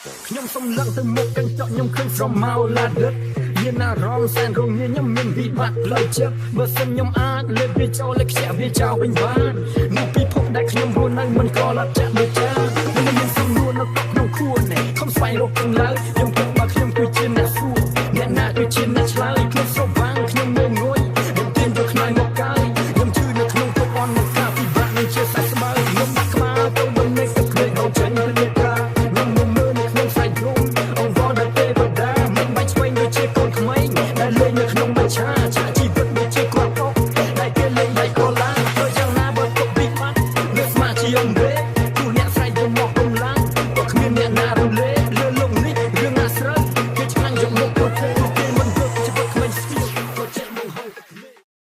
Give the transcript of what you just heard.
ខ្ញុំសំឡឹងទៅមុខកញ្ចក់ខ្ញុំឃើញស្រមោលឡាដិតមានអារម្មណ៍សែនរងាខ្ញុំមានវិបត្តិផ្លូវចិត្តបើសិនខ្ញុំអាចលេបវាចូលលេខ្ជះវាចោលវិញបាននោះពិភពដែលខ្ញុំរស់នៅមិនក៏ឡាត់ចាក់ដូចចានមិនមានសំណួរនៅក្នុងខួរនេះខំស្វែងរកទាំងឡើយខ្ញុំគិតបើខ្ញុំគឺ